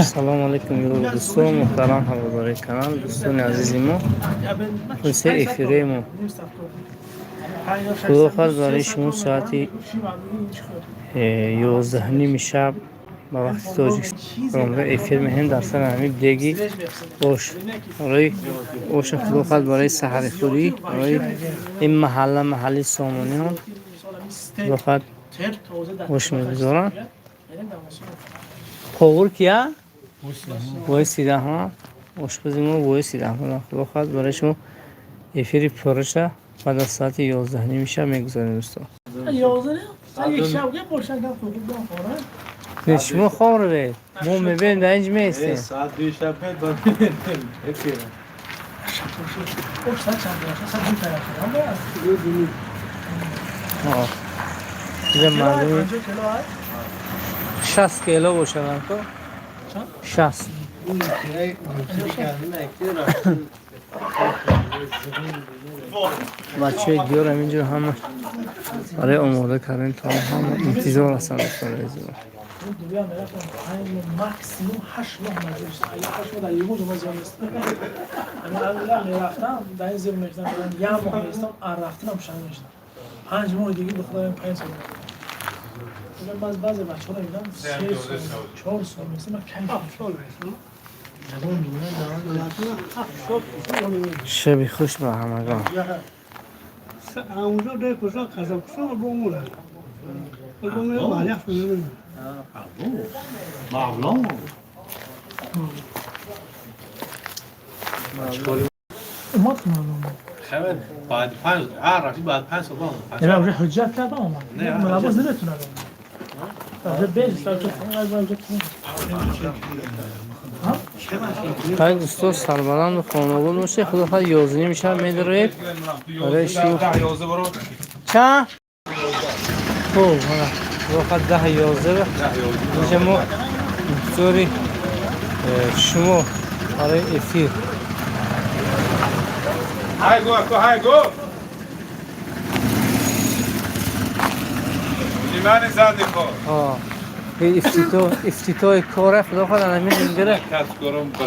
Салому алейкум, дӯстон, муҳтарам ҳаводори канал, дӯстони азизи мо. Се эфиреи мо, худо хоҳад, барои шумо соати 11:30 шаб ба вақти Тоҷикистон эфир меҳем. Дар сари ҳамин деги ош, барои оша, худо хоҳад, барои саҳарихӯрӣ, барои ин маҳалла, маҳалли Сомониён, худо хоҳад, ош мегузоранд. Повар кия? Воҳид Аҳмад, ошпази мо Воҳид Аҳмад. Худо хоҳад, барои шумо эфири пурраша баъд аз соати 11:30 шаб мегузорем, дӯстон. Не, шумо хоб равед, мо мебинем, дар инҷ меистем. Соат 2 шаб эфир. Инҷа мардуми 60 кило бошадам, то 60. Бачаҳои диёр ҳаминҷо ҳама барои омода кардани таом ҳама интизор ҳастанд, дӯстони азиз. Максимум 8 моҳ маҷбур, 8 моҳ дар ягон ҷо зиёд нест. Мерафтам, дар ин зир мешудам, як моҳ меистам, рафтанам шан мешудам. 5 моҳи диги ба худоям, 5 сол. Баъзе бачаҳоро мебинам, 3 сол, 4 сол меистам, ман кайф. Шаби хуш ба ҳамагон. اومد. خبر بعد 5 رفتی، بعد 5 سال. یعنی اونجا حجت کردم، اومد. نه، باز نمیتونم. 5 سال تو. Хай, дӯстон, сарбаланду хонобод бошед. Худо хоҳад, 11:30 шаб медароед барои шумо. Чанд хуб, худо хоҳад, 10, 11 инҷа мо интизори шумо барои эфир. Ҳай го, ако, ҳай го. Лимани занди хо. Ифтитоҳи кора, худо хоҳад, ҳамин ингара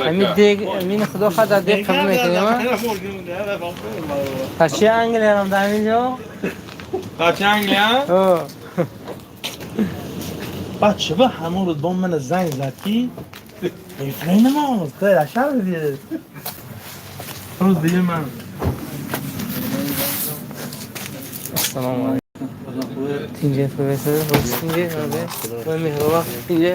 ҳамин дег, ҳамин, худо хоҳад, дар дег қабул мекунем. Бачаи Англиярам дар ҳамин ҷо. Бачаи Англия? Бача ба ҳамон рӯз бо мана занг зад, ки намоз рӯз дига ман. Ассалому алайкум. Тинҷе, тинҷе, меҳроба, тинҷе.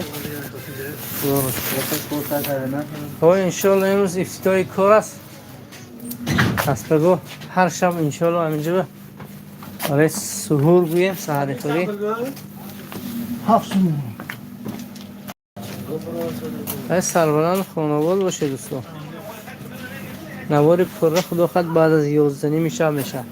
Иншоалло, имрӯз ифтитоҳи кор аст. Аз пагоҳ ҳар шаб, иншоалло, ҳаминҷо барои суҳур гӯем, саҳарихӯрӣ. Ҳафт. Сарбаланд, хонобод бошед, дӯстон. Навори пурра, худо хоҳад, баъд аз 11:30 шаб мешавад.